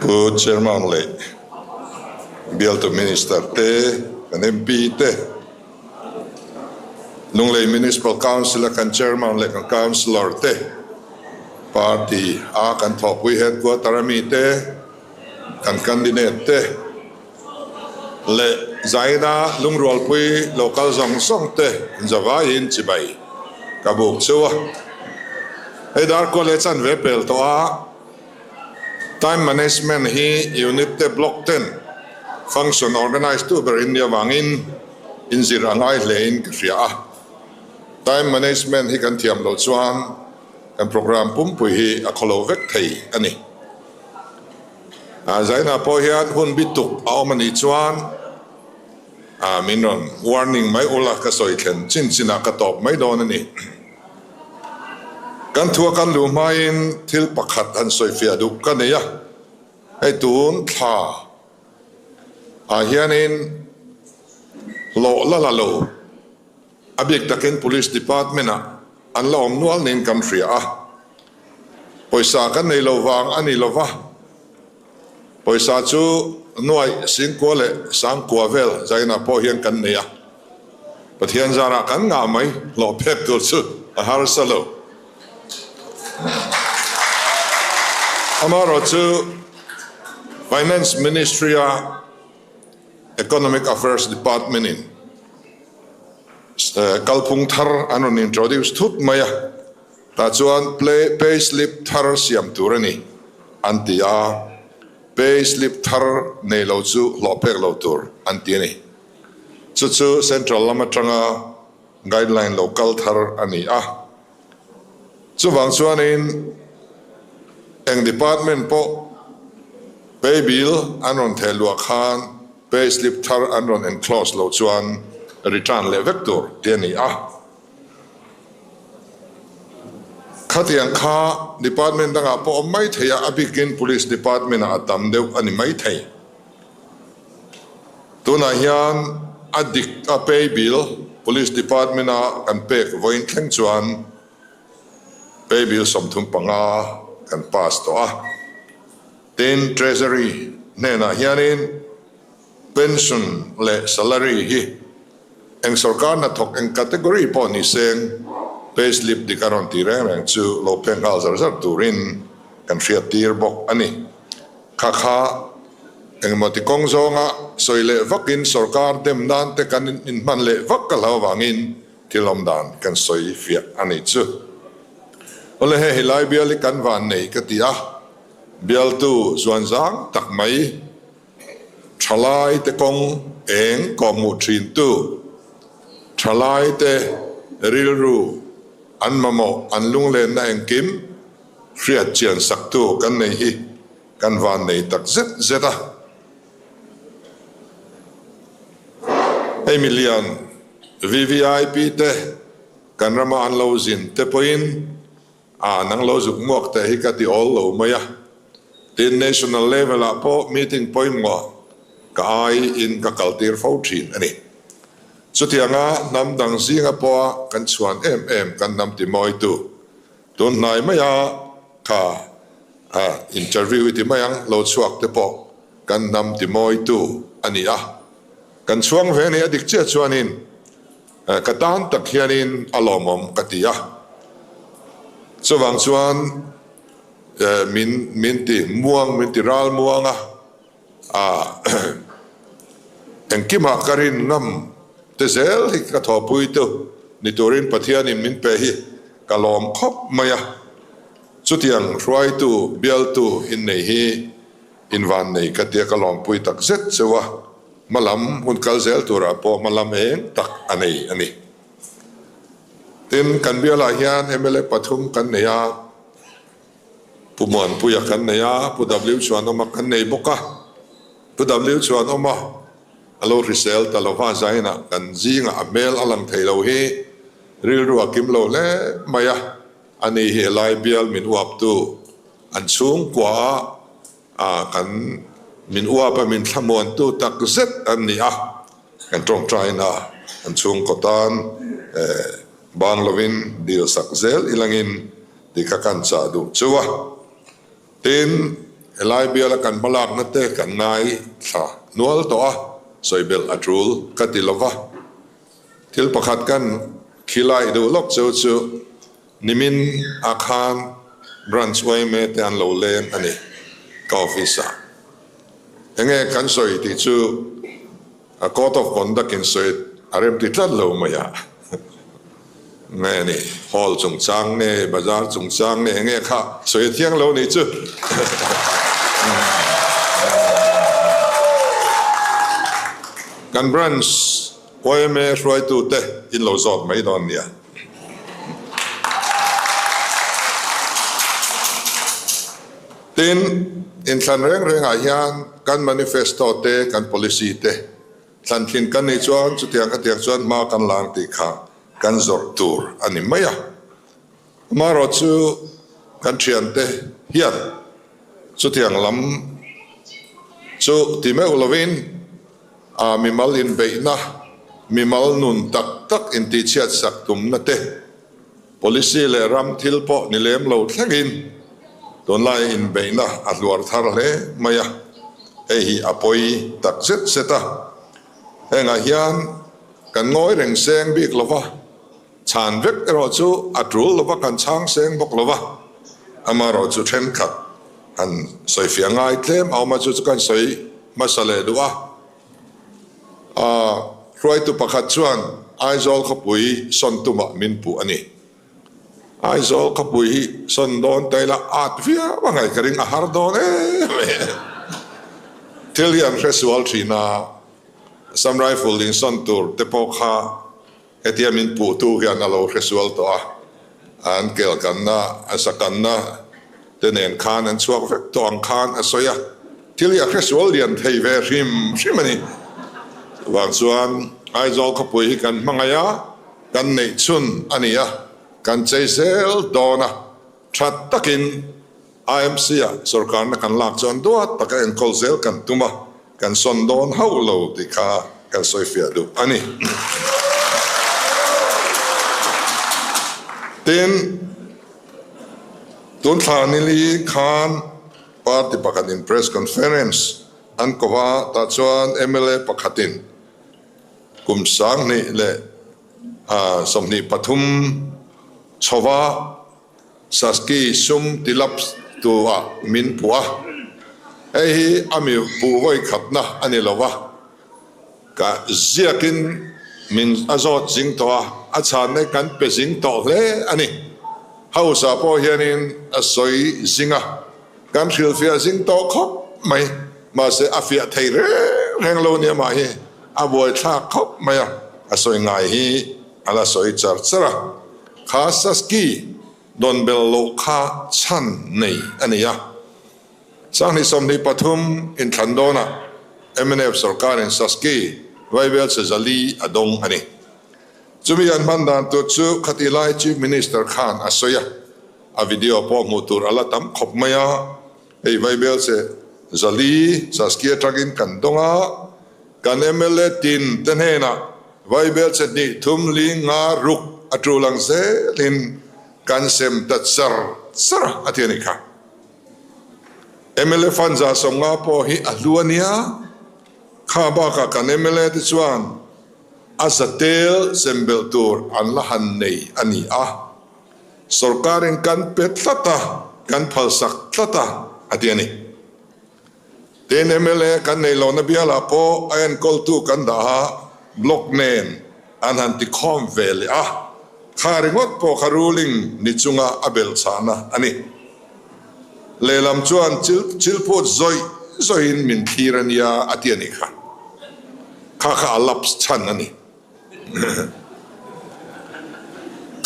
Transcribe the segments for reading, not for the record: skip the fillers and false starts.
Pu Chairman leh Bialtu Minister te, kan MP te, Lunglei Municipal Council a kan Chairman leh kan Councillor te, Party a kan thawhpui Headquarter a mi te, kan Candidate te leh Zaina Lungrualpui local zawng zawng te zavaiin chibai ka buk chu a. Hei Darkaw leh chanve pel tawh a. Time Management hi Unit te Block ten function organise tu ber in nih avangin inzir a ngai hle in ka hria a. Time Management hi kan thiam loh chuan kan program pumpui hi a khawlo vek thei a ni. Zaina pawh hian hun bi tuk a awm a nih chuan min rawn warning mai ula ka sawi thlen chin chinah ka tawp mai dawn a ni. Kan thua kan luh hmain thil pakhat han sawifiah duh ka nei a, hei tun thla ah hianin hlawh la la lo, a bik takin Police Department ah an la awm nual niin kan hria a, pawisa kan nei lo vang a ni lo va, pawisa chu nuaih singkua leh sangkua vel zainah pawh hian kan nei a. Pathian zarah kan ngah mai hlawh pek tur chu a harsa lo. Amaherawh chu Finance Ministry a Economic Affairs Department in kalphung thar an rawn introduce thut mai a, tah chuan pay slip thar siam tur a ni an ti a, pay slip thar nei lo chu hlawh pek lo tur an ti a ni. Chu chu Central lam atanga guideline lo kal thar a ni a. Chuvang chuanin eng department pawh pay bill an rawn theh luah khan pay slip thar an rawn enclose loh chuan return leh vek tur tih a ni a. Khatiang kha department dangah pawh awm mai thei a, a bikin Police department ah a tam deuh a ni mai thei. Tunah hian a dik a pay bill Police Department a kan pek vawiin thleng chuan pay bill 35 kan pass tawh a. Tin, Treasury hnenah hianin pension leh salary hi eng sorkar hnathawk eng category pawh ni seng pay slip dik a rawn ti reng reng chu lo pek nghal zar zar turin kan hriattir bawk a ni. Kha kha engemaw ti kawng zawnga sawi leh vakin sorkar dem nan te kan inhman leh vak ka hlau avangin thil awm dan kan sawi fiah a nih chu. Awle hei helai bial hi kan van nei ka ti a, bialtu zuanzang tak mai thalai te kawng eng kawhhmuh thin tu, thalai te rilru an mamawh an lunglenna engkim, Hriat chian saktu kan nei hi kan van nei tak zet zet a. Hei milian VVIP te kan rama an lo zin te pawhin a nang lo zuk muak teh hi ka ti awl lo mai a. Tin, national level ah pawh meeting pawimawh ka ai in ka kal tir fo thin a ni. Chutianga hnam dang zinga pawha kan chhuan em em kan hnam timawitu Tun hnai maia kha interview i ti mai ang, lo chhuak te pawh kan hnam ti mawitu a ni a, kan chhuang ve ni a dik chiah chuanin ka tan tak hianin a lawmawm ka ti a, chuvang chuan min min ti muang min ti ral muang a, engkimah ka rin ngam te zel hi ka thawhpui tu ni turin Pathianin min pe hi ka lawm khawp mai a, chutiang hruaitu bialtu innei hi invan nei ka tia ka lawmpui tak zet cheu a, hmalam hun kal zel turah pawh hmalam eng tak a nei a ni. Tin, kan bialah hian mla pathum kan nei a. Pu Muanpuia kan nei a, Pu W Chhuanawma kan nei bawk a. Pu W Chhuanawma a lo hrisel ta lova zainah kan zingah a hmel a lang thei lo hi rilru a kim lo hle mai a, ani hi helai bial min uaptu an chhungkua a kan min uap a min thlamuantu tak zet an ni a, kan tawngtaina an chhungkaw tan bang lovin dil sak zel ilangin. Ti kha kan chah duh chu a. Tin, Helai biala kan hmalakna te kan ngaithla nual tawh a, sawi belh a tul ka ti lova. Thil pakhat kan khilai duh lawk cheu chu nimin ah khan Branch yma te an lo leng a ni ka office ah. Enge kan sawi tih chu a code of conduct in sawi a remti tlat lo mai a. Nge ni hall chungchang nge bazar chungchang nge enge kha sawi a thiang lo nih chu. Kan branch yma hruaitute in lo zawt mai dawn nia. Tin, inthlan reng rengah hian kan manifesto te, kan policy te thlan thin kan nih chuan chutiang khatiang chuan hma kan lang tih kha kan zawrh tur a ni mai a. Amaherawh chu kan thiante hian chutiang lam chu ti meuh lovin a mimal inbeihna, mimal nun tak tak intihchhiat sak tumna te, policy leh ram thil pawh ni lem lo thlengin tunlai inbeihna a hluar thar hle mai a, hei hi a pawi tak zet zet a. Hengah hian kan ngawi reng seng bik lo va, chhan vek erawh chu a tul lo va, kan chhang seng bawk lo va, amaherawh chu thenkhat han sawifiah ngai tlem a awm a, chu chu kan sawi hmasa leh duh a. Hruaitu pakhat chuan Aizawl khawpui sawn tumah min puh a ni. Aizawl khawpui hi sawn dawn ta ila at viau a ngaih ka ring, a har dawn em em. Thil hi an hre sual thin a, Assam Rifle insawn tur te pawh kha Hetia min puhtu hian a lo hresual tawh a, an kelkanna, a sakanna te nen khan an chhuak vek tawh ang khan a sawi a, thil hi a hresual lian thei ve hrim hrim a ni. Chuvang chuan Aizawl khawpui hi kan hmangaih a, kan neih chhun a ni a, kan chei zel dawn a, tha takin IMC-ah sorkarna kan lak chuan duat taka enkawl zel kan tum a, kan sawn dawn hauh lo tih kha kan sawifiah duh a ni. Tin, tun thla nili khan party pakhatin press conference an ko va, tah chuan mla pakhatin kum 2023 chhova, Saski sum tilap tu ah min puh a, hei hi a mi puh vawi khatna a ni lo va, ka ziakin min a zawt zing tawh a, a chhanna hi kan pe zing tawh hle a ni. House ah pawh hianin a sawi zing a, kan hrilhfiah zing tawh khawp mai, mahse a fiah thei reng reng lo nia mah hi a buaithlak khawp mai a, a sawi ngai hi a la sawi char char a. Kha Saski dawn bel loh kha chhan nei a ni a. 2023 inthlan dawnah mnf sorkarin Saski Vaibelchhe zali a dawng a ni. Chumi an hman dan tur chu khatih lai Chief Minister khan a sawi a, a video pawh hmuh tur a la tam khawp mai a. Hei Vaibelchhe zali Saski atangin kan dawng a, Kan mla tin te hnenah Vaibelchhe hnih thum li nga ruk a tul ang zelin kan sem ta char char a, a ti a nih kha. Mla fund 150 pawh hi a hlu a nia, kha bakah kan mla te chuan a za tel sem belh tur an la han nei a ni a, sorkarin kan pe tlat a, kan phalsak tlat a, a ti a ni. Tin, mla kan neih lohna bialah pawh a enkawltu kan dah a, block nen an han ti khawm ve leh a, kha ringawt pawh kha ruling ni chunga a belh chhahna a ni. Lehlam chuan chil chilphut zawih zawihin min thlir a nia a ti a nih kha. Kha kha a lapse chhan a ni.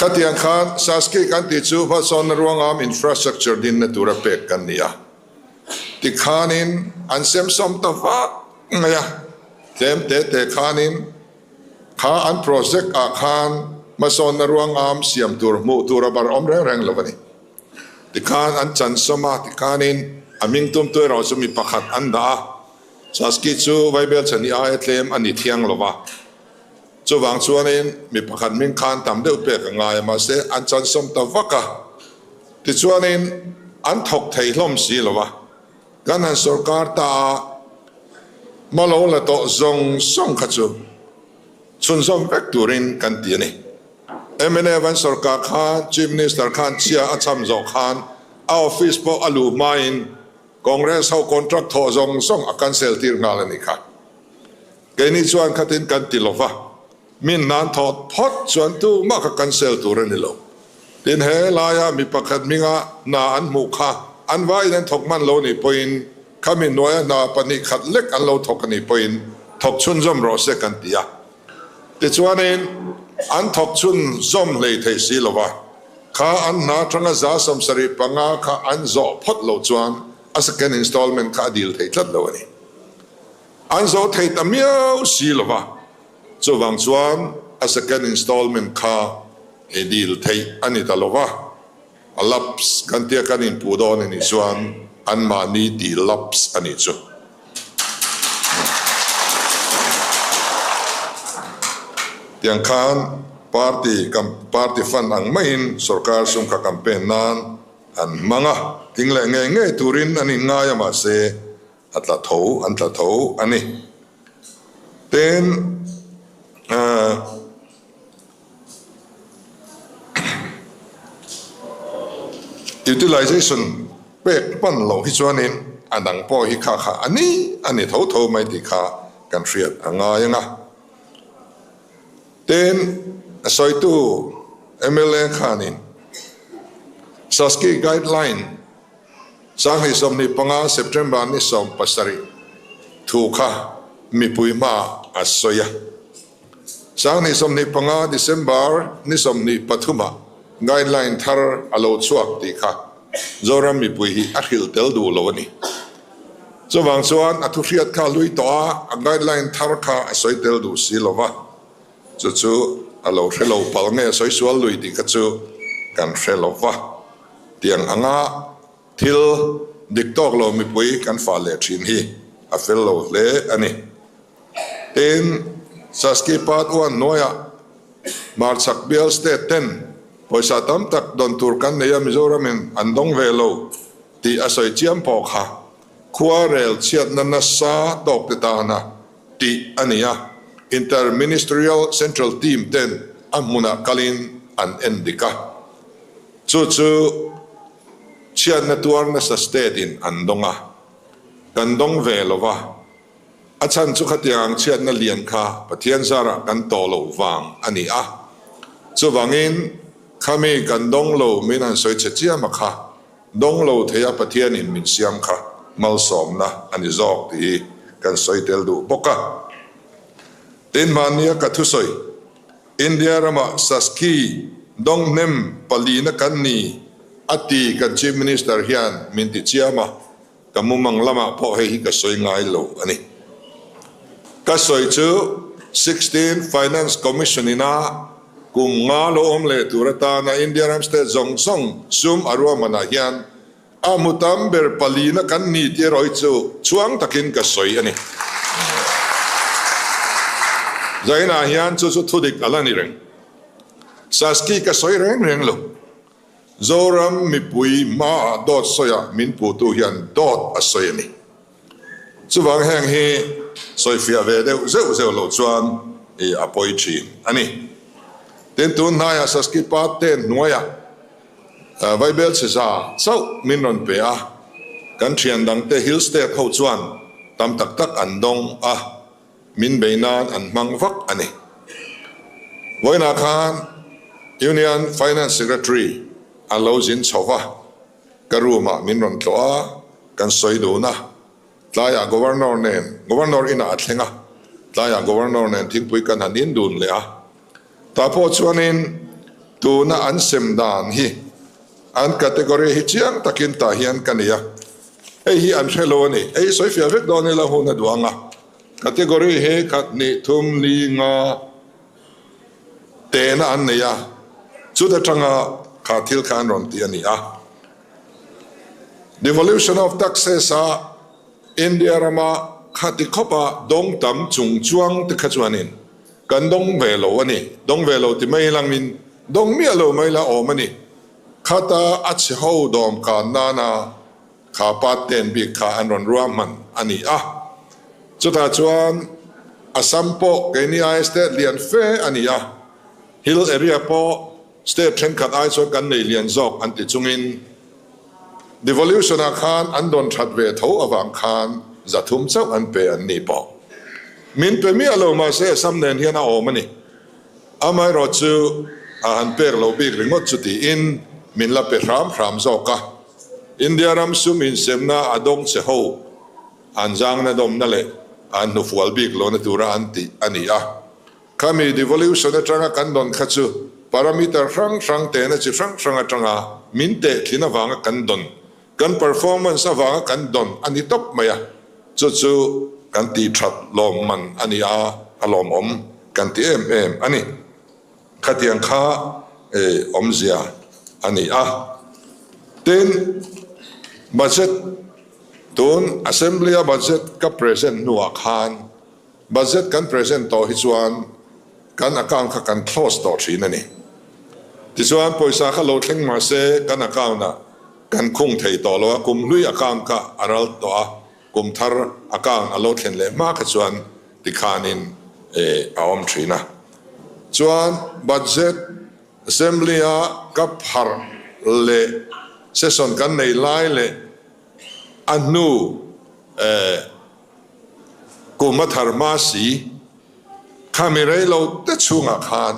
Khatiang khan Saski kan tih chu hmasawnna ruangam infrastructure dinna tura pek kan ni a. Tikhanin an semsawm ta vak mai a, tlem te te khanin kha an project ah khan hmasawnna ruangam siam tur hmuh tur a bar awm reng reng lo a ni. Tikhan an chansawm a, tikhanin a hming tumtu erawh chu mi pakhat an dah a, Saski chu Vaibelchhani aia tlem a ni thiang lo va, chuvang chuanin mi pakhat hming khan tam deuh pek a ngai a, mahse an chansawm ta vak a. Tichuanin an thawk thei hlawm si lo va. Kan han sorkar ta a, hma lo la tawh zawng zawng kha chu chhunzawm vek turin kan ti a ni. Mnf an sorkar khan Chief Minister khan chhia a cham zawh khan a office pawh a luh hmain Congress ho contract thawh zawng zawng a cancel tir nghal a nih kha. Keini chuan khatin kan ti lova, min nan thawh phawt chuan tumah kha cancel tur a ni lo. Tin he laia mi pakhat hminga hna an hmuh kha an vaiin an thawk hman lo nih pawhin khami hnuaia hna pahnih khat lek an lo thawk a nih pawhin thawk chhunzawm rawh se kan ti a. Tichuanin an thawk chhunzawm hlei thei si lova, kha an hna atanga 75 kha an zawh phawt loh chuan a second installment kha a dil thei tlat lo a ni. An zawh thei ta miau si lo va, chuvang chuan a second installment kha i dil theih a ni ta lo va, a lapse kan tia kan inpuh dawn a nih chuan anmahni tih lapse a nih chu. Tiang khan party party fund ang maiin sorkar sum kha campaign nan an hmang a, tling leh ngei ngei turin an inngai a mahse, A tla tho, an tla tho a ni. Tin, utilization pek hman loh hi chuanin a dang pawh hi kha kha a ni a ni tho tho mai tih kha kan hriat a ngai ang a. Tin, a sawitu mla khanin Saski guideline 2025 September ni 17 thu kha mipui hmaah a sawi a. 2025 December ni 23 ah guideline thar a lo chhuak tih kha Zoram mipui hi a hrilh tel duh lo a ni. Chuvang chuan a thuhriat kha a hlui tawh a, a guideline thar kha a sawi tel duh si lo va. Chu chu a lo hre lo pal nge sawi sual lui tih kha chu kan hre lo va. Tiang anga thil dik tawk lo mipui kan fah leh thin hi a fel lo hle a ni. Tin, Saski Part One hnuaiah Hmarchhak bial state ten pawisa tam tak dawn tur kan nei a Mizoramin an dawng ve lo tih a sawi chiam pawh kha khuarel chhiatna nasa tawk te tana tih a ni a, Inter-Ministerial Central Team ten a hmunah kalin an en dik a. Chu chu chhiatna tuar nasa state in an dawng a, kan dawng ve lo va. A chhan chu khatiang ang chhiatna lian kha Pathian zarah kan tawh loh vang a ni a. Chuvangin khami kan dawng lo min han sawi che chiam a kha. Dawng lo theia Pathianin min siam kha malsawmna a ni zawk tih hi kan sawi tel duh bawk a. Tin, hmannia ka thusawi, India ramah Saski dawng hnem palina kan ni a ti kan Chief Minister hian min ti chiam a, ka mumang lamah pawh hei hi ka sawi ngai lo a ni. Ka sawi chu 16 Finance Commission ina kum nga lo awm leh tur atana India ram state zawng zawng sum a ruahmanah hian a hmu tam ber palina kan ni tih erawh hi chu chhuang takin ka sawi a ni. Zainah hian chu chu thudik a la ni reng. Saski ka sawi reng reng lo. Zoram mipui hmaah dawt sawiah min puhtu hian dawt a sawi a ni. Chuvang heng hi sawifiah ve deuh zeuh zeuh loh chuan i a pawi thin a ni. Tin, tun hnaiah Saski pa ten hnuaiah Vaibel chhe za chauh min rawn pe a, kan thian dangte Hill State ho chuan tam tak tak an dawng a, min bei nan an hmang vak a ni. Vawiinah khan Union Finance Secretary a lo zin chho va, ka room ah min rawn tlawh a, kan sawi dun a, tlaiah Governor nen, Governor inah a thleng a, tlaiah Governor nen thingpui kan han in dun leh a. Tah pawh chuanin tuna an sem dan hi an category hi chiang takin tah hian ka nei a, hei hi an hre lo a ni. Hei hi sawi fiah vek dawn ila hun a duh ang a, category hi khat hnih thum li nga tehna an nei a, chuta tanga kha thil kha an rawn ti a ni a. Devolution of taxes a India rama khati khawpa dawng tam chung chuang te kha chuanin kan dawng ve lo a ni. Dawng ve lo ti mai langin dawng miah lo mai la awm a ni. Khata a chhe ho dawm kan nana. Kha part ten bik kha an rawn ruahman a ni a. Chutah chuan Assam pawh keini aia state lian fe a ni a, hill area pawh state thenkhat ai chuan kan nei lian zawk an ti chungin devolution ah khan an dawn that ve tho avang khan 300 chauh an pe an ni pawh. Min pe miah lo mahse Assam nen hian a awm a ni. Amaherawh chu a han pek lo bik ringawt chu tiin min la pe hram hram zawk a. India ram sum insemna a dawng che ho an zangna dawmna leh an hnufual bik lohna tura an tih a ni a. Khami devolution atanga kan dawn kha chu parameter hrang hrang tehna chi hrang hrang atanga min tehthlin avanga kan dawn, kan performance avanga kan dawn a ni tawp mai a. Chu chu kan tih that lawmman a ni a, a lawmawm kan ti em em a ni. Khatiang kha awmzia a ni a. Tin, budget, tun Assembly-a budget ka present hnuah khan budget kan present tawh hi chuan kan account kha kan close tawh thin a ni. Tichuan pawisa kha lo thleng mahse kan account-ah kan khung thei tawh lo a, kum hlui account kha a ral tawh a, kum thar account a lo thlen leh hma kha chuan tikhanin a awm thin a. Chuan budget Assembly-a ka pharh leh session kan nei lai leh a hnu kum a thar hma si khami rei lo te chhungah khan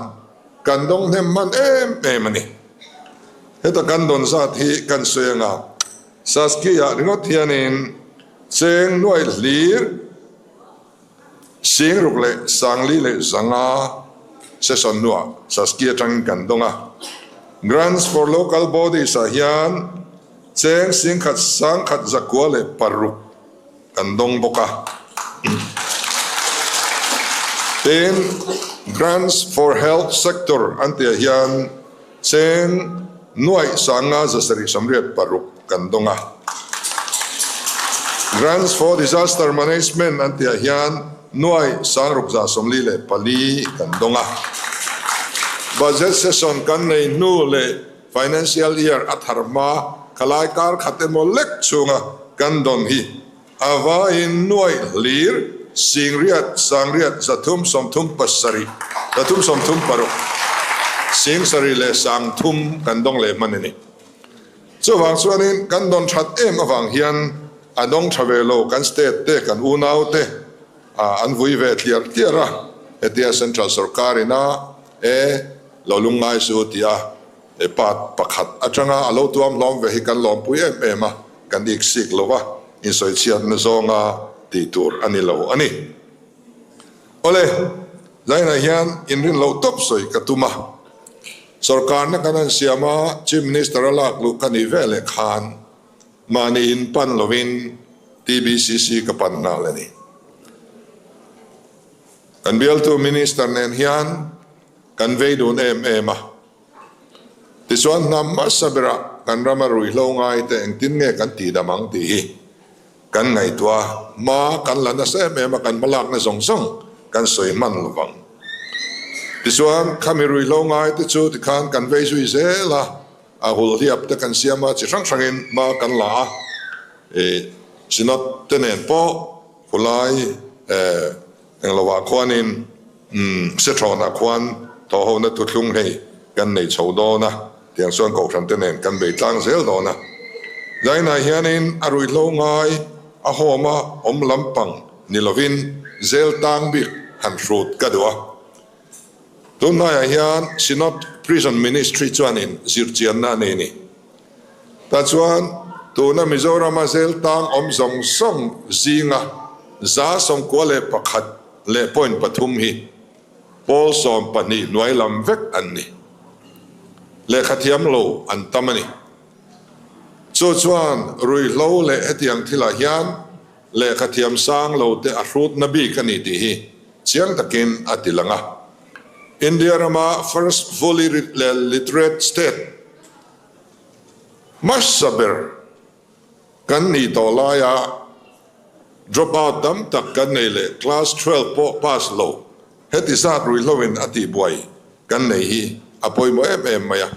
kan dawng hnem hman em em a ni. Heta kan dawn zat hi kan sawi anga Saski-ah ringawt hianin cheng nuaih hlir 6,405 session hnuah Saski atangin kan dawng a. Grants for Local Bodies ah hian cheng 1,106 kan dawng bawk a. Tin, Grants for Health Sector an tihah hian cheng 5,976 kan dawng a. Grants for Disaster Management an tihah hian 6,644 kan dawng a. Budget session kan nei hnu leh Financial Year a thar hma khalai kar khat emaw lek chhunga kan dawn hi A vaiin nuaih hlir 8,000 837, 336, 7,300 kan dawng leh hman a ni. Chuvang chuanin kan dawn that em avang hian a dawng tha ve lo kan state te kan unau te an vui ve tliar tliar a, hetia central sorkar ina e lo lungngai su tia He part pakhat atanga a lo tuam hlawm ve hi kan lawmpui em em a, kan ik sik lo va, insawichhiatna zawnga tih tur a ni lo a ni. Awle, zainah hian inrin loh tawp sawi ka tum a, sorkarna kan han siam a, Chief Minister a lak luh ka nih ve leh khan mahni in pan lovin TBCC ka pan nghal a ni. Kan bialtu Minister nen hian kan vei dun em em a. Tichuan hnam hmasa berah kan rama ruihhlo ngaite engtin nge kan tihdam ang tih hi kan ngaihtuah a, hma kan la nasa em em a, kan hmalakna zawng zawng kan sawi hman lo vang. Tichuan khami ruihhlo ngaite chu tikhan kan vei zui zel a, a hulhliap te kan siam a, chi hrang hrangin hma kan la a, ih Synod te nen pawh khulai englo ah khuanin Umm, Sethrawnah khuan thawhhona thuthlung hei kan nei chho dawn a, tiang chuan kohhran te nen kan bei tlang zel dawn a. Zainah hianin a ruihhlo ngai a home a awm lampang ni lovin zel tang bik han hrut ka duh a. Tunhnaiah hian Synod Prison Ministry chuanin zirchianna a nei a ni. Tah chuan tuna Mizorama zel tang awm zawng zawng zinga 91 leh point pathum hi pawl 12 hnuai lam vek an ni. Lehkha thiam lo an tam a ni. Chu chuan ruihhlo leh hetiang thilah hian lehkha thiam sang lo te a hrutna bik a ni tih hi chiang takin a ti lang a. India rama first fully literate state hmasa ber kan nih tawh laia drop out tam tak kan nei leh class 12 pawh pass lo heti zat ruihhloin a tihbuai kan nei hi a pawimawh em em mai a.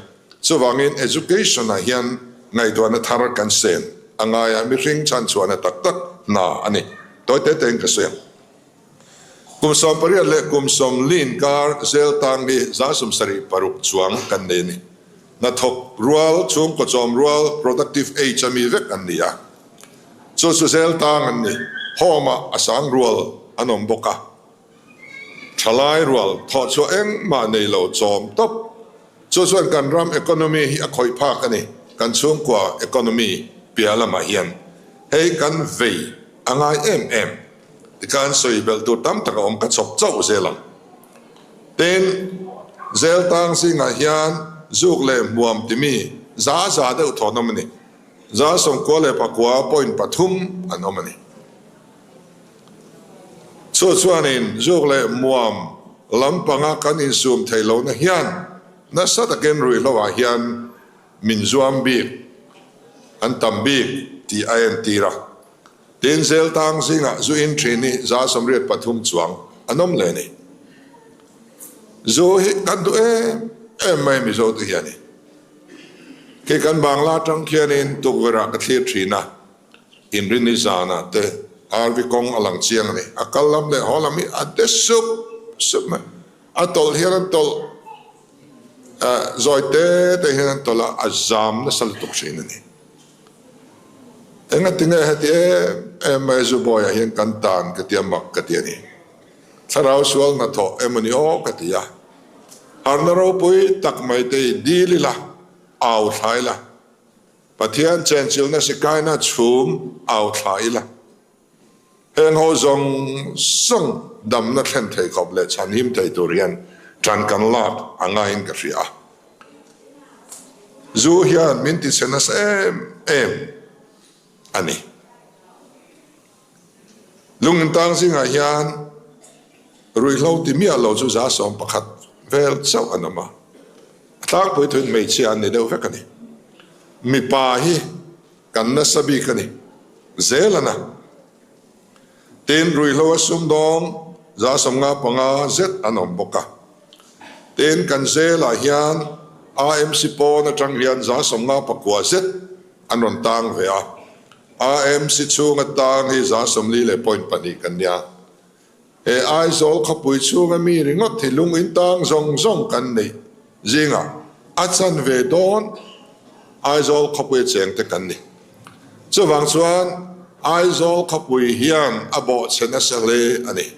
Chuvangin education ah hian ngaihtuahna thar kan sen. a ngai a, mihring chhanchhuahna tak tak hna a ni. Tawi te tein ka sawi ang. Kum 18 leh kum 40 inkar zel tang hi 76 chuang kan nei a ni. Hnathawk rual, chhungkaw chawm rual, productive age a mi vek an ni a. Chu chu zel tang an ni. Home ah a sang rual an awm bawk a. Thalai rual thawhchhuah engmah nei lo chawm tawp. Chu chuan kan ram economy hi a khawih phak a ni. Kan chhungkua economy piah lamah hian hei kan vei a ngai em em. Tikhan sawi belh tur tam tak a awm ka chawp chauh zel ang. Tin, zel tang zingah hian zuk leh hmuam timi za za deuh thawn awm a ni. 93.3 an awm a ni. Chu chuanin zuk leh hmuam lampanga kan insum theih lohna hian nasa takin ruihhloah hian min zuam bik, an tam bik tih a entir a. Tin, zel tang zingah zu in thin hi 83 chuang an awm leh a ni. Zu hi kan duh em em mai Mizo te hian i. Khi kan Bangla atang khianin tukverh ah ka thlir thin a, Inrini zanah te RV kawng a lang chiang a ni. A kal lam leh haw lam hi a de sup sup mai. A tawlh hian an tawlh zawi te te hian an tawlh a, a zam nasa lutuk thin a ni. Engatinge heti em em mai Zubawiah hian kan tan ka tia mak ka ti a ni. Thlarau sual hnathawh emawni aw ka ti a. Harna ropui tak mai te i dil ila, au thla ila. Pathian chenchilhna sikaina chhum au thla ila. Heng ho zawng zawng damna thlen thei khawp leh chhanhim thei tur hian ṭan kan lak a ngaiin ka hria a. Zu hian min tichhe nasa em em a ni. Lungintang zingah hian ruihhlo ti miah lo chu 11 vel chauh an awm a, a tlangpui thuin hmeichhia an ni deuh vek a ni. Mipa hi kan nasa bik a ni zel a na. Tin, ruihhlo a sumdawng 55 zet an awm bawk a. Tin, kan zelah hian AMC pawn atang hian 59 zet an rawn tang ve a. AMC chhunga tang hi 40.2 kan nia. He Aizawl khawpui chhunga mi ringawt hi lung in tang zawng zawng kan neih zingah a chan ve dawn Aizawl khawpui a cheng te kan ni. Chuvang chuan Aizawl khawpui hian a bawhchhe nasa hle a ni.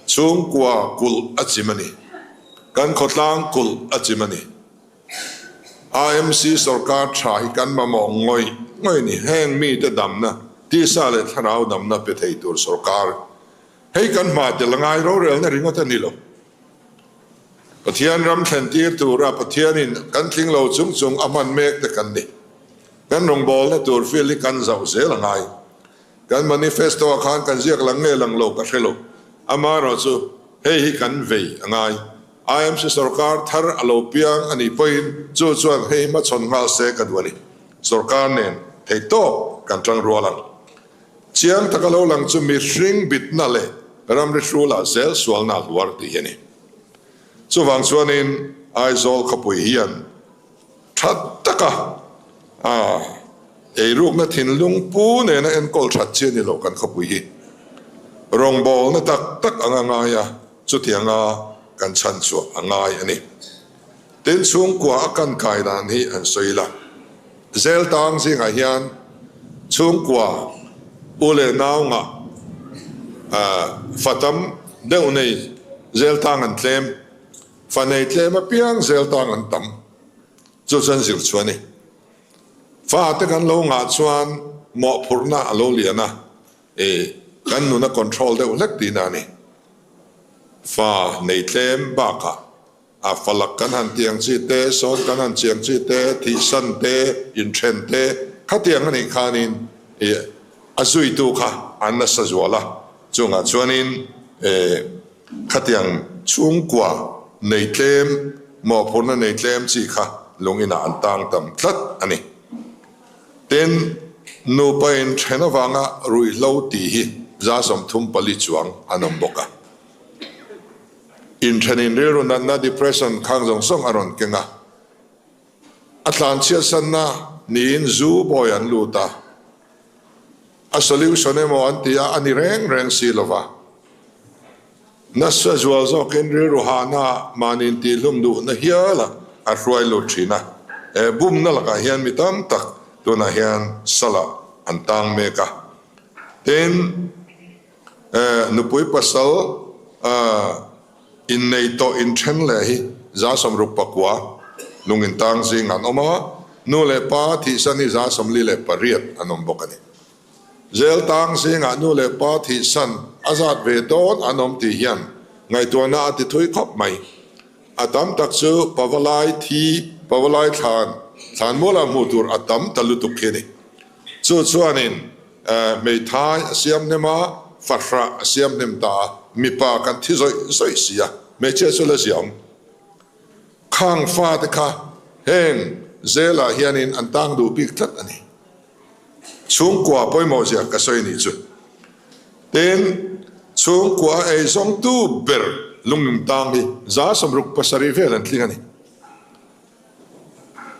Chhungkua kulh a chim a ni. Kan khawtlang kulh a chim a ni. AMC sorkar tha hi kan mamawh ngawih ngawih a ni. Heng mite damna, tisa leh thlarau damna pe thei tur sorkar hei kan hma tel a ngai rorelna ringawt a ni lo. Pathian ram thlen tir tura Pathianin kan tling lo chung chung a hman mek te kan ni. Kan rawngbawlna tur field hi kan zauh zel a ngai. Kan manifesto ah khan kan ziak lang nge lang lo ka hre lo. Amaherawhchu hei hi kan vei a ngai. IMC sorkar thar a lo piang a nih pawhin chu chuan hei hmachhawn nghal se ka duh a ni. Sorkar nen theihtawp kan tang rual ang. Chiang taka lo lang chu mihring bitna leh ramri hrulah zel sualna a hluar tih hi a ni. Chuvang chuanin Aizawl khawpui hian tha taka eirukna thinlung pu nena enkawl that chi a ni lo kan khawpui hi. Rawngbawlna tak tak anga ngai a, chutianga kan chhan chhuah a ngai a ni. Tin, chhungkua a kan kai dan hi an sawi la. Zel tang zingah hian chhungkua u leh nau ngah fa tam deuh nei zel tang an tlem, fa nei tlem apiang zel tang an tam. Chu chuan zir chu a ni. Fa te kan lo ngah chuan mawhphurhna a lo lian a, kan nun a control deuh hlek tihna a ni. Fa nei tlem bakah A falak kan han tiang chi te, sawn kan han chiang chi te, thihsan te, inthen te, khatiang a nih khanin ih a zuitu kha an nasa zual a. Chungah chuanin ih khatiang chhungkua nei tlem, mawhphurhna nei tlem chi kha lung inah an tang tam tlat a ni. Tin, nupa inthen avanga ruihhlo tih hi 34 chuang an awm bawk a. Inthenin rilru natna, depression, khang zawng zawng a rawn keng a. A tlanchhiatsanna niin zu bawi an lut a. A solution emaw an ti a, a ni reng reng si lo va. Nasa zual zawkin rilru hahna mahni intihlum duhna hiala a hruai lut thin a. He bumna lakah hian mi tam tak tunah hian salah an tang mek a. Tin, nupui pasal innei tawh inthen leh hi 69 lung intang zing an awm a, nu leh pa thihsan hi 48 an awm bawk a ni. Zel tang zingah nu leh pa thihsan a zat ve dawn an awm tih hian ngaihtuahna a ti thui khawp mai. A tam tak chu Pavalai thi, Pavalai thlan, thlanmualah hmuh tur a tam ta lutuk khi a ni. Chu chuanin hmeithai a siam hnem a, fahrah a siam hnem ta a, mipa kan thi zawih zawih si a, hmeichhia chu la ziah awm. Khang fate kha heng zelah hianin an tang duh bik tlat a ni. Chhungkua pawimawh zia ka sawi nih chu. Tin, chhungkua eizawngtu ber lungnung tang hi 67 vel an tling a ni.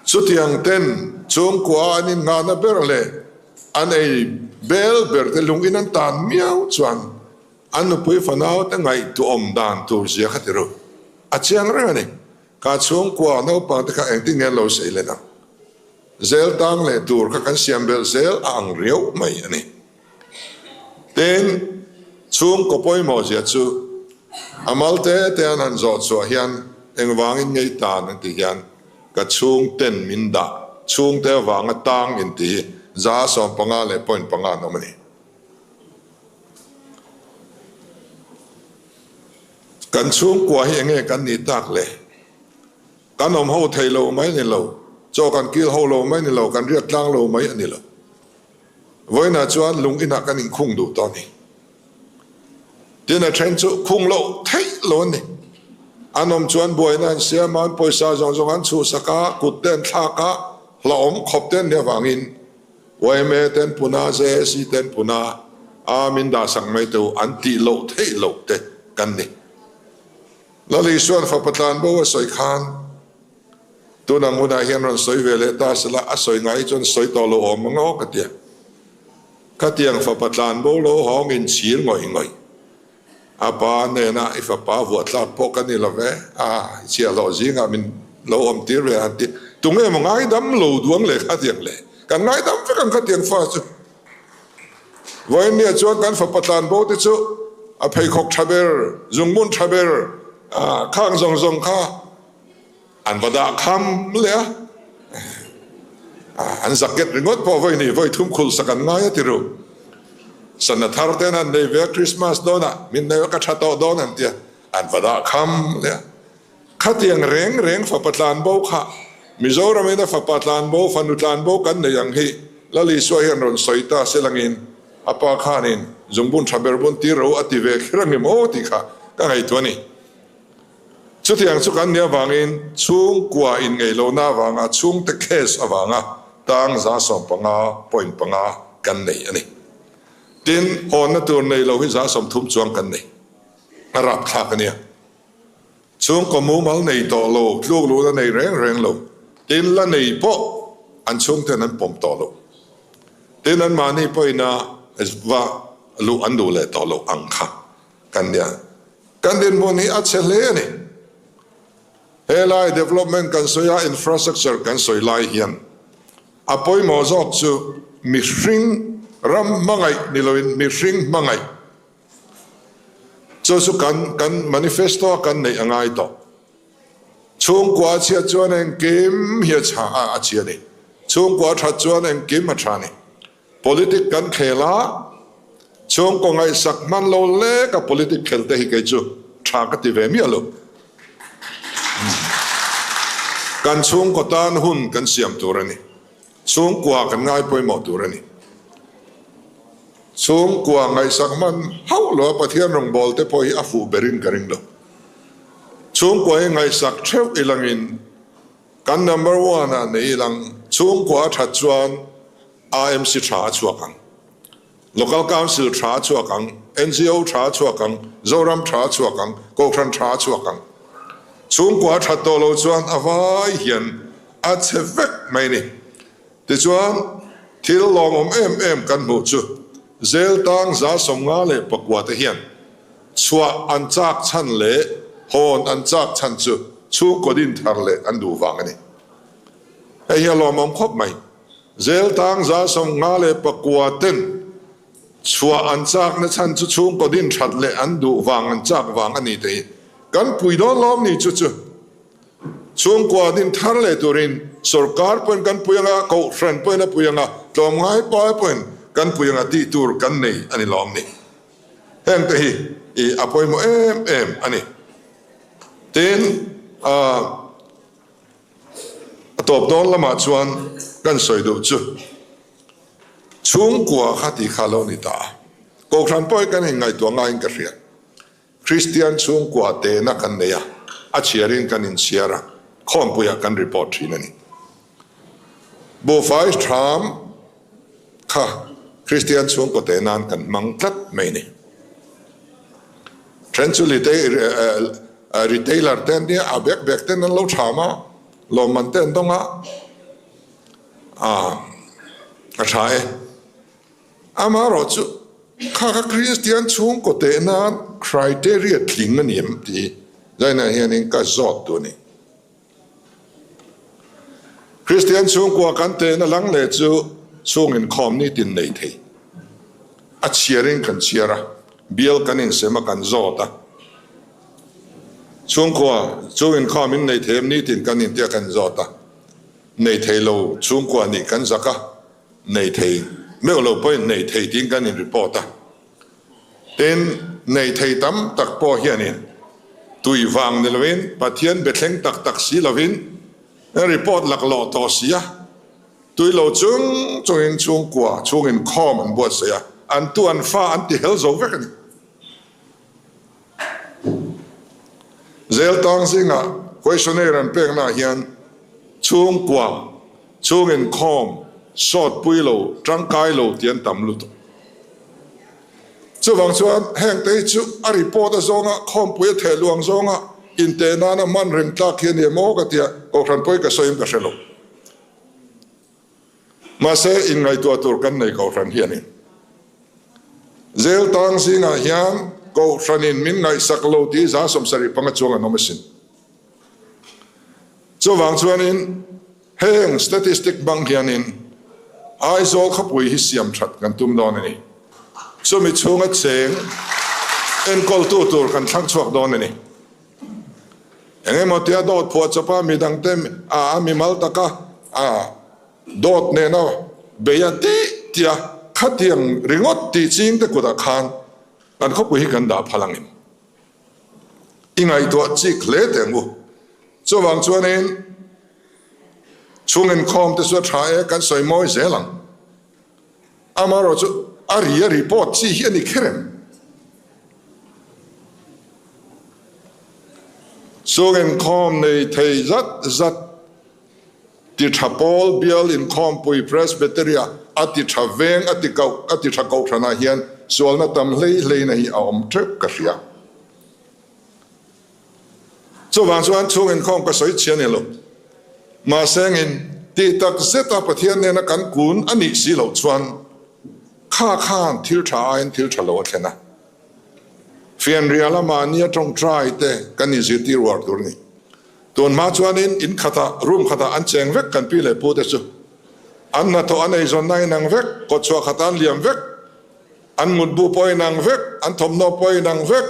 Chutiang ten chhungkua an innghahna ber leh an ei bel ber te lung in an tan miau chuan an nupui fanau te ngaihtuahawm dan tur zia kha ti ru. A chiang reng a ni. Ka chhungkua naupang te kha engtin nge an lo sei len ang? Zel tang leh tur kha kan siam belh zel a ang riau mai a ni. Tin, chhungkaw pawimawh zia chu a mal te te an han zawh chhuah hian engvangin ngei tan an tih hian ka chhungten min dah chhungte avanga tang inti hi 15 leh point panga an awm a ni. Kan chhungkua hi enge kan nih tak le? Kan awm ho thei lo mai a ni lo, chaw kan kil ho lo mai a ni lo, kan riak tlang lo mai a ni lo. Vawiinah chuan lung inah kan inkhung duh tawh a ni. Tin a then chu khung loh theih lo an ni. An awm chuan buaina an siam a, an pawisa zawng zawng an chhuhsak a, kut te an thlak a, hlauhawm khawp te an nih avangin yma te an pun a, JAC te an pun a, a min dahsak mai teh u an tih loh theih loh te kan ni. Lal Isua'n fapa tlanbo a sawi khan tun ang hunah hian rawn sawi ve leh ta sela, a sawi ngai chuan sawi tawh lo awm ang aw ka tia. Khatiang fapa tlanbo lo hawng inchhir ngawih ngawih. A pa hnenah i fapa vuah tlak pawh ka ni lo ve, a i chhiahhlawh zingah min lo awm tir ve han ti. Tunge maw ngaidam lo duang leh khatiang le? Kan ngaidam vek ang khatiang fa chu. Vawiinnia chuan kan fapa tlanbo te chu a pheikhawk tha ber, zungbun tha ber, khang zawng zawng kha an va dah kham leh a. An jacket ringawt pawh vawiin vawi thum khulh sak an ngai a ti ru. Sana thar ten an nei ve a, Christmas dawnah min nei a ka tha tawh dawn an ti a, an va dah kham leh a. Khatiang reng reng fapa tlanbo kha Mizoram in a fapa tlanbo, fanu tlanbo kan nei ang hi Lal Isua hian rawn sawi ta se langin a pa khanin zungbun tha ber bun tir ro a ti ve kher angem aw tih kha ka ngaihtuah a ni. Chutiang chu kan nih avangin chhungkua inngeihlohna avanga chhungte case avanga tang 15 point panga kan nei a ni. Tin, hawnna tur nei lo hi 30 chuang kan nei. A rapthlak a nia. Chhungkaw mumal nei tawh lo, tluk luhna nei reng reng lo, tin la nei pawh an chhungten an pawm tawh lo. Tin anmahni pawhin a va luh an duh leh tawh lo ang kha kan nia. Kan dinhmun hi a chhe hle a ni. Helai development kan sawi a, infrastructure kan sawi lai hian a pawimawh zawk chu mihring ram hmangaih ni loin mihring hmangaih. Chu chu kan kan manifesto a kan neih a ngai tawh. Chhungkua a chhiat chuan engkim hi a chha a a chhia a ni. Chhungkua a that chuan engkim a tha a ni. Politic kan khel a, chhungkaw ngaihsak hman lo lek a politic khel te hi kei chu tha ka ti ve miah lo. Kan chhungkaw tan hun kan siam tur a ni. Chhungkua kan ngai pawimawh tur a ni. Chhungkua ngaihsak hman hauh lo a Pathian rawngbawlte pawh hi a fuh berin ka ring lo. Chhungkua hi ngaihsak theuh ilangin kan number one ah nei ilang chhungkua a that chuan AMC tha a chhuak ang, Local Council tha a chhuak ang, NGO tha a chhuak ang, Zoram tha a chhuak ang, Kohhran tha a chhuak ang. Chhungkua a that tawh lo chuan a vai hian a chhe vek mai ni. Tichuan, thil lawmawm em em kan hmuh chu. Jail tang 54 te hian chhuah an chak chhan leh hawn an chak chhan chu chhungkaw din thar leh an duh vang a ni. Hei hi a lawmawm khawp mai. Jail tang 54 ten chhuah an chakna chhan chu chhungkaw din that leh an duh vang an chak vang a ni te hi kan pui dawn lawm ni chu chu. Chhungkua din thar leh turin sorkar pawhin kan pui anga, kohhran pawhin a pui anga, tlawmngai pai pawhin kan pui anga tih tur kan nei a ni lawm ni. Heng te hi i a pawimawh em em a ni. Tin, a tawp dawn lamah chuan kan sawi duh chu chhungkua kha tih kha lo ni ta a. Kohhran pawh hi kan inngaihtuah ngaiin ka hria. Kristian chhungkua tehna kan nei a, a chhiarin kan inchhiar a, khawmpuiah kan report thin a ni. Buhfai hram kha Kristian chhungkaw teh nan kan hmang tlat mai a ni. Then chu retailer te an nia, a bek bek ten an lo tham a, lawmman te an dawng a, a tha e. Amaherawh chu kha kha Kristian chhungkaw teh nan criteria tling a ni em tih zainah hianin ka zawt duh a ni. Kristian chhungkua kan tehna lang leh chu chhung inkhawm nitin nei thei. A chhiarin kan chhiar a, bial kan insem a kan zawt a. Chhungkua chhung inkhawm in nei thei em nitin kan intia kan zawt a, nei thei lo chhungkua nih kan zak a. Nei thei meuh lo pawhin nei thei tiin kan in report a. Tin, nei thei tam tak pawh hianin tui vang ni loin Pathian be thleng tak tak si lovin report laklawh tawh si a, tui lo chung chungin chhungkua chhungin khawm an buatsaih a, an tu an fa an ti hel zo vek a ni. Zel tang zingah questionnaire an peknaah hian chhungkua, chhung inkhawm, sawt pui lo, tangkai lo tih an tam lutuk. Chuvang chuan heng te hi chu a report a zawnga khawmpui a theh luang zawnga inteh nana man reng tlak hi a ni em aw ka tia Kohhran pawi ka sawiin ka hre lo. Mahse, inngaihtuah tur kan nei Kohhran hi a ni. Zel tang zingah hian Kohhranin min ngaihsak lo tih 75 chuang an awm asin. Chuvang chuanin heng statistic bang hianin Aizawl khawpui hi siam that kan tum dawn a ni. Chumi chhunga cheng enkawltu tur kan thlang chhuak dawn a ni. Eng emaw tia dawt phuah chawpa midangte a mimal taka a dawt nena bei a tih tia khatiang ringawt tih chingte kutah khan kan khawpui hi kan dah phal angin i ngaihtuah chik hle teh ang u. Chuvang chuanin chhung inkhawm te chu a tha e kan sawi mawi zel ang. Amaherawh chu a ri a report chi hi a ni kher em? Chung inkhawm nei thei zat zat ti tha pawl bial inkhawmpui Presbytery ah a ti tha veng a ti koh a ti tha kohhranah hian sualna tam hlei hleina hi a awm teuh ka hria. Chuvang chuan chhung inkhawm ka sawi chhia ni lo. Mahse ngin tih tak zeta Pathian nena kan kun a nih si loh chuan kha khan thil tha aiin thil tha lo a thlen a. Fianriala mahnia tawngtai te kan inzirtir uar tur a ni. Tun hma chuanin in khatah, room khatah an cheng vek kan pi leh pu te chu. An hnathawh an eizawnna inang vek, kawtchhuah khatah an liam vek, an mutbu pawh inang vek, an thawmhnaw pawh inang vek.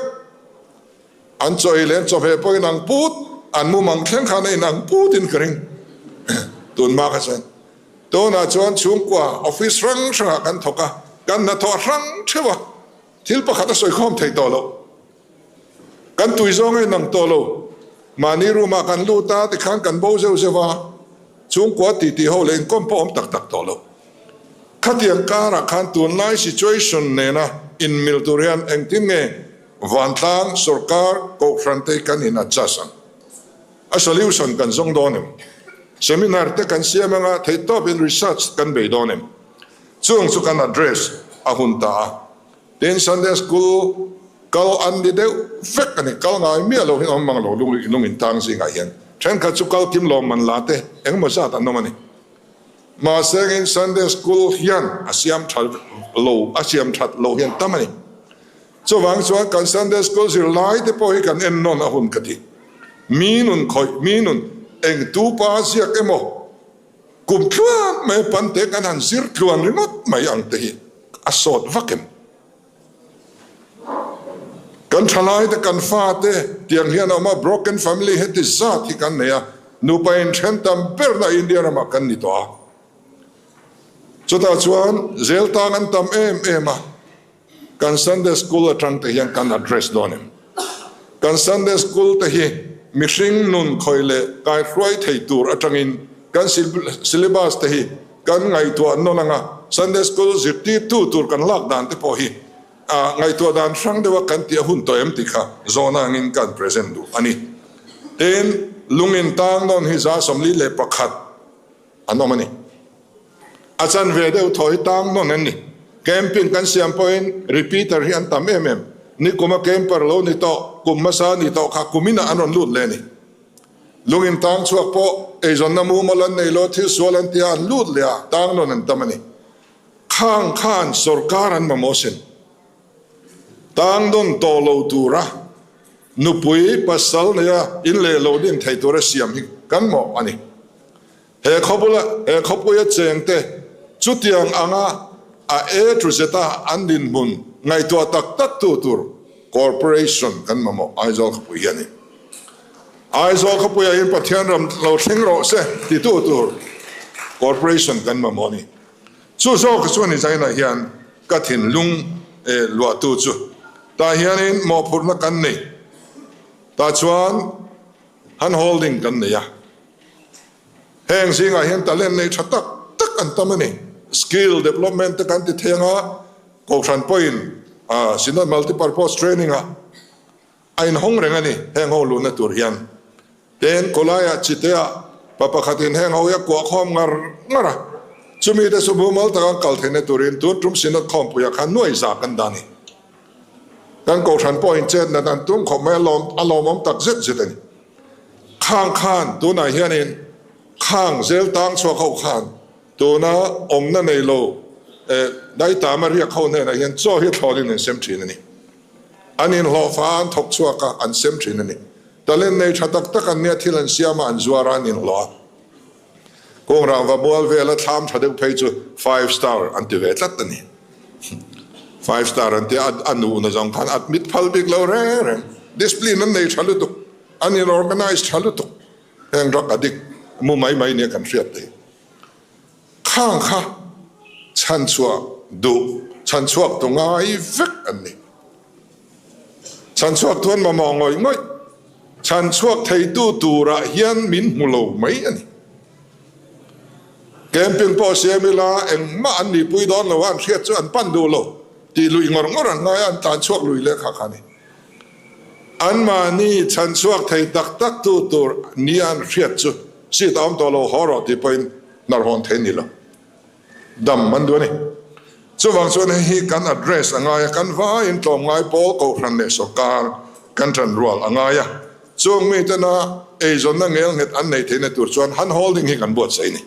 An chaw ei leh an chawhmeh pawh in ang put, an mumang thleng khan a in ang put in ka ring. Tun hma kha chuan tunah chuan chhungkua office hrang hrangah kan thawk a, kan hnathawh a hrang theuh a, thil pakhat a sawikhawm thei tawh loh. Kan tui zawng a in ang tawh lo. Mahni room ah kan lut a, tikhan kan bo zeuh zeuh a, chhungkua titi ho leh inkawm pawh awm tak tak tawh lo. Khatiang karah khan tunlai situation nena inmil tur hian engtin nge Vantlang, sorkar, kohhran te kan in adjust ang. A solution kan zawng dawn em? Seminar te kan siam anga theihtawp in research kan bei dawn em? Chung chu kan address a hun ta a. Tin, Sunday School kal an ni deuh vek a ni. Kal ngai miah lo hi awm mang lo lung in tang zingah hian thenkhat chu kal kim lawm man la te engemaw zat an awm a ni. Mahsengin Sunday School hian a siam that lo, a siam that loh hian tam a ni. Chuvang chuan kan Sunday School zirlai te pawh hi kan en nawn a hun ka ti. Mi nun khawih, mi nun eng tu pa ziak emaw kum tluan mai pan te kan han zir tluan ringawt mai ang te hi a sawt vak em? Kan thalai te, kan fa te tiang hian a awm a, broken family heti zat hi kan nei a, nupa inthen tam berna India ramah kan ni tawh a. Chutah chuan zel tang an tam em em a, kan Sunday School atang te hian kan address dawn em? Kan Sunday School te hi mihring nun khawih leh kaihruai thei tur atangin kan syllabus te hi kan ngaihtuah nawn anga Sunday School zirtirtu tur kan lak dan te pawh hi ngaihtuah dan hrang deuha kan tih a hun tawh em tih kha zawhna angin kan present duh a ni. Tin, lungin tang nawn hi 41 an awm a ni. A chanve deuh thaw hi tang nawn an ni. Camping kan siam pawhin repeater hi an tam em em. Nikuma camper lo ni tawh, kum hmasa ni tawh kha kuminah an rawn lut leh a ni. Lungin tang chhuak pawh eizawnna mumal an nei lo, thil sual an tia an lut leh a, tang nawn an tam a ni. Khang khan sorkar an mamawh sin. Tang nawn tawh lo tura nupui pasal neia in leh lo din thei tura siam hi kan mawh a ni. He khawbula he khawpuia chengte chutiang anga a e thu zeta an dinhmun ngaihtuah tak tak tu tur Corporation kan mamawh Aizawl khawpui hi a ni. Aizawl khawpuiah hian Pathian ram lo thleng rawh se titu tur Corporation kan mamawh a ni. Chu zawk chuan i zainah hian ka thinlung luahtu chu tah hianin mawhphurhna kan nei. Tah chuan hand holding kan nei a. Heng zingah hian talent nei tha tak tak an tam a ni. Skill development te kan ti thei anga Kohhran pawhin Synod Multipurpose Training ah a inhawng reng a ni heng ho luhna tur hian. Tin, khawlaiah Chiteah pa pakhatin heng ho hi a kuah khawm ngar ngar a, chumi te chu mumal taka an kal theihna turin tun tum Synod khawmpuiah khan nuai za kan dah a ni. Kan Kohhran pawhin chetnat an tum khawp mai a lawmawm tak zet zet a ni. Khang khan tunah hianin khang zel tang chhuak ho khan tuna awmna nei lo daitama riak ho hnenah hian chaw hi thlawnin an sem thin a ni. An inhlawhfa an thawk chhuak a, an sem thin a ni. Talent nei tha tak tak an nia thil an siam a, an zuar a, an inhlawh a. Kawng rangva mual vela thlam tha deuh phei chu five star an ti ve tlat a ni. Five star an ti a, a nuhna zawng khan admit phal bik lo reng reng. Discipline an nei tha lutuk. An in organize tha lutuk. Heng drug addict mu mai mai nia kan hriat thei. Khang kha chhanchhuah duh, chhanchhuak tu ngai vek an ni. Chhanchhuak tu an mamawh ngawih ngawih. Chhanchhuak theitu turah hian min hmu lo mai a ni. Camping pawh siam ila engmah an nihpui dawn lo a, an hriat chu an pan duh lo. Tih luih ngawr ngawr an ngai a, an tlanchhuak lui leh kha kha a ni. Anmahni chhanchhuak thei tak tak tu tur nia an hriat chu seat a awm tawh lo haw rawh tih pawhin hnarhawn thei ni lo. Dam an duh a ni. Chuvang chuan hei hi kan address a ngai a, kan vaiin tlawmngai pawl kohhran leh sawrkar kan ṭan rual a ngai a. Chung mitena eizawnna ngelnghet an neih theihna tur chuan hand holding hi kan buatsaih a ni.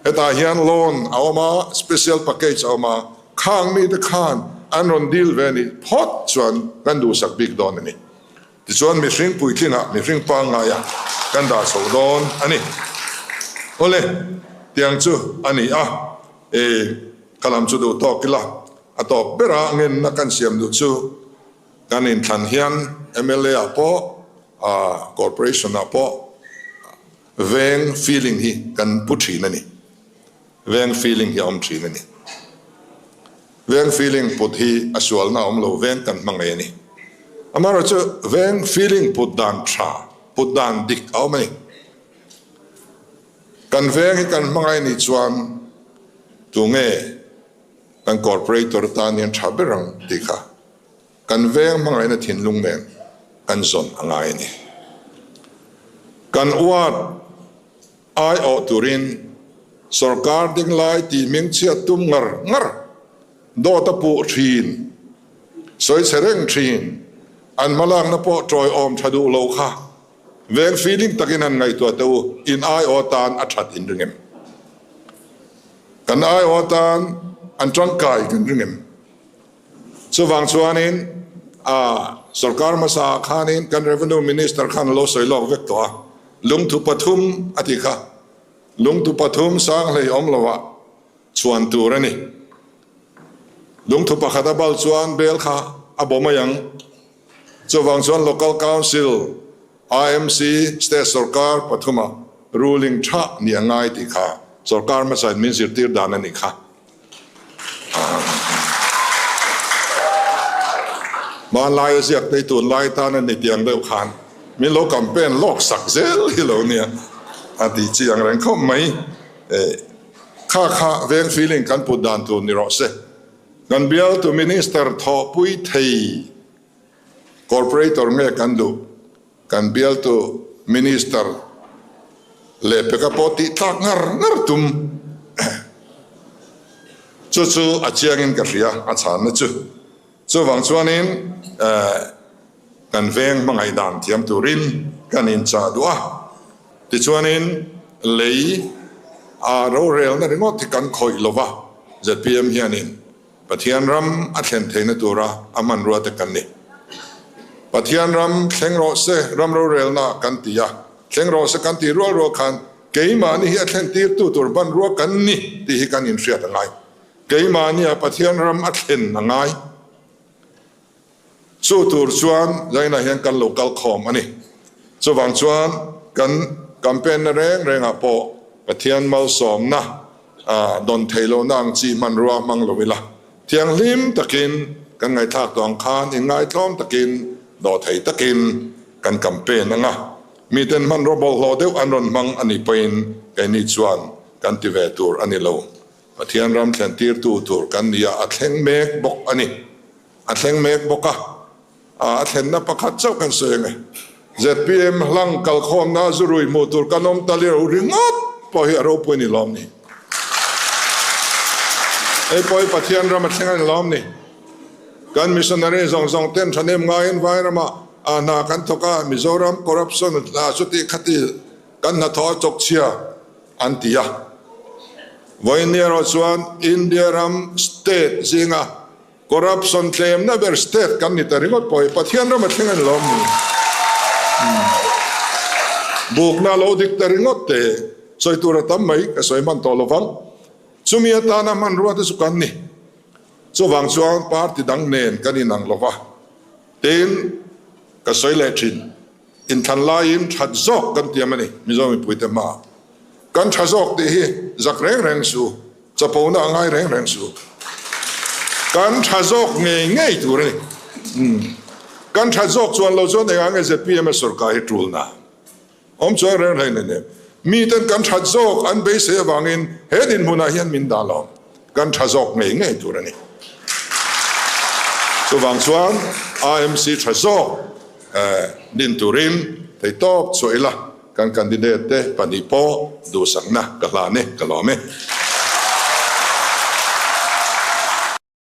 Hetah hian loan a awm a, special package a awm a, khang mite khan an rawn deal ve nih phawt chuan kan duhsak bik dawn a ni. Tichuan mihring puitlingah mihring pangngaia kan dah chho dawn a ni. Awle, tiang chu a ni a, e, ka lam chu duh tawk ila, a tawp bera ngenna kan siam duh chu kan inthlan hian mla ah pawh, corporation ah pawh, Veng feeling hi kan pu thin a ni. Veng feeling hi a awm thin a ni. Veng feeling put hi a sualna a awm lo, veng kan hma ngei a ni. Amaherawhchu veng feeling put dan tha, put dan dik a awm a ni. Kan veng hi kan hma ngai nih chuan tunge kan corporator tan hian tha ber ang tih kha Kan veng hmangaihna thinlung nen kan zawn a ngai a ni. Kan uat aiawh turin sorkar ding lai tih hming chhiat tum ngar ngar, dawt a puh thin, sawi chhe reng thin, an hmalakna pawh tawiawm tha duh lo kha veng feeling takin han ngaihtuah teh u, in aiawh tan a that in ring em? Kan aiawh atan an tangkai kan ring em? Chuvang chuanin a sorkar hmasa ah khanin kan Revenue Minister khan a lo sawi lawk vek tawh a, lungthu pathum a ti kha. Lungthu pathum sang hlei awm lo ah chhuan tur a ni. Lungthu pakhat a bal chuan bel kha a bo mai ang. Chuvang chuan Local Council, IMC, State sorkar pathuma ruling tha ni a ngai tih kha sorkar hmasa in min zirtir dan a nih kha. Hmanlai a ziak te tunlai tan a ni tiang deuh khan min lo campaign lawk sak zel hi lo nia a tih chi ang reng khawp mai. Kha kha veng feeling kan put dan tur ni rawh se. Kan bialtu Minister thawhpui thei Corporator nge kan duh? Kan bialtu Minister leh peka pawh tih tlak ngar ngar tum chu chu a chiangin ka hria a chhanna chu. Chuvang chuanin kan veng hmangaih dan thiam turin kan inchah duh a, tichuanin lei a rorelna ringawt hi kan khawih lova zpm hianin Pathian ram a thlen theihna tura a hmanrua te kan ni. Pathian ram thleng rawh se, ram rorelna kan ti a, thleng rawh se kan tih rual rual khan keimahni hi a thlen tirtu tur hmanrua kan ni tih hi kan inhriat a ngai. Keimahnia Pathian ram a thlen a ngai. Chu tur chuan Zainah hian kan lo kal khawm a ni. Chuvang chuan kan campaign na reng rengah pawh Pathian malsawmna dawn thei lohna ang chi hmanrua hmang lo ila, thianghlim takin kan ngaihthlak tawh ang khan inngaitlawm takin dawhthei takin kan campaign ang a. Miten hmanrua bawlhhlawh deuh an rawn hmang a nih pawhin keini chuan kan ti ve tur a ni lo. Pathian ram thlen tirtu tur kan ni a, a thleng mek bawk a ni. A thleng mek bawk a, a thlenna pakhat chauh kan sawi ang e. Zpm hlang kalkhawmna zurui hmuh tur kan awm ta lio ringawt pawh hi a ropui ni lawm ni. Hei pawh hi Pathian ram a thleng a ni lawm ni. Kan missionary zawng zawng ten thahnem ngaiin Vairamah a hna kan thawk a, Mizoram corruption hna chuti khati kan hnathawh a chawkchhia an ti a. Vawiin erawh chuan India ram state zinga Corruption tlemna ber state kan ni ta ringawt pawh hi Pathian ram a thleng a ni lawm ni? Bukna lo dik ta ringawt te sawi tur a tam mai ka sawi hman tawh lovang. Chumi atana hmanrua te chu kan ni. Chuvang chuan party dang nen kan inang lova. Tin, ka sawi leh thin. Inthlan laiin that zawk kan tiam a ni Mizo mipuite hmaah. Kan tha zawk tih hi zak reng reng su. Chapona a ngai reng reng su. Kan tha zawk ngei ngei tur a ni. Umm. Kan tha zawk chuan lo chuan engah nge zpm a sorkar hi tulna awm chuang reng reng nei nem. Miten kan that zawk an beisei avangin he dinhmunah hian min dah lo. Kan tha zawk ngei ngei tur a ni. Chuvang chuan AMC tha zawk din turin theihtawp chhuah ila. Kan candidate te pahnih pawh duhsakna ka hlan e, ka lawm e.